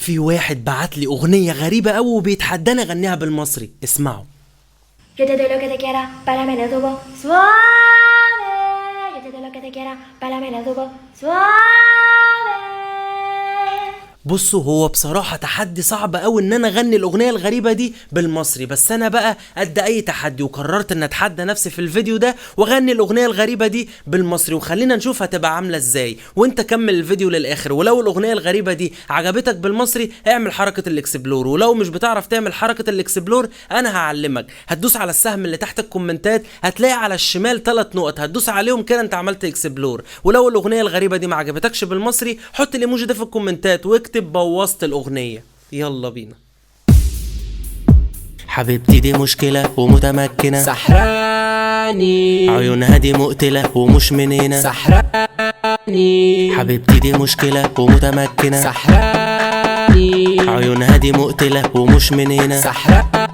في واحد بعت لي اغنية غريبة قوي وبيتحداني اغنيها بالمصري. اسمعوا. Yo te doy lo que te quiera, bailame el tubo suave. Yo te doy lo que te quiera, bailame el tubo suave. بصوا، هو بصراحة تحدي صعب قوي ان انا اغني الاغنية الغريبة دي بالمصري، بس انا بقى قد اي تحدي وقررت ان اتحدى نفسي في الفيديو ده واغني الاغنية الغريبة دي بالمصري، وخلينا نشوف هتبقى عاملة ازاي. وانت كمل الفيديو للاخر، ولو الاغنية الغريبة دي عجبتك بالمصري اعمل حركة ال explore، ولو مش بتعرف تعمل حركة ال explore انا هعلمك. هتدوس على السهم اللي تحت الكومنتات، هتلاقي على الشمال 3 نقط، هتدوس عليهم كده انت عملت explore. ولو الاغنية الغريبة دي ما عجبتكش بالمصري حط الايموجي ده في الكومنتات واكتب بوظت الاغنية. يلا بينا. حبيبتي دي مشكلة ومتمكنة، سحراني، عيونها دي مقتلة ومش من هنا، سحراني، حبيبتي دي مشكلة ومتمكنة، سحراني، عيونها دي مقتلة ومش من هنا، سحراني.